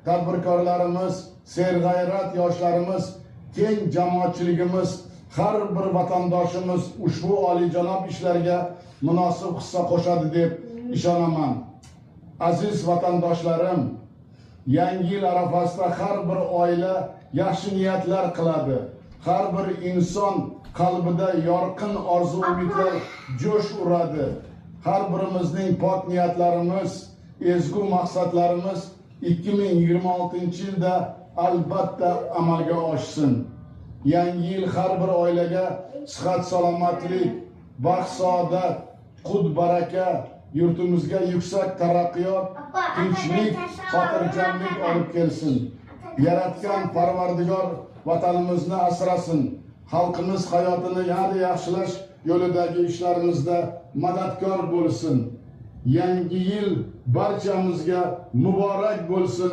Tadbirkorlarimiz, serg'ayrat yoshlarimiz, keng jamoatchiligimiz, har bir vatandoshimiz ushbu oliyjanob ishlarga munosib hissa qo'shadi deb ishonaman. Aziz vatandoshlarim, yangi yil arafasida har bir oila yaxshi niyatlar qiladi. Har bir inson qalbida yorqin orzu umidlar jo'sh uradi. Har birimizning pok niyatlarimiz, ezgu maqsadlarimiz 2026 yilda albatta amalga oshsin. Yangi yil har bir oilaga sihat salomatlik, baxt saodat, qut baraka, yurtimizga yuksak taraqqiyot, tinchlik, xotirjamlik olib kelsin. Yaratgan Parvardigor vatanimizni asrasin. Xalqimiz hayotini yanada yaxshilash yo'lidagi ishlarimizda madadkor bo'lsin. Yangi yil barchamizga muborak bo'lsin.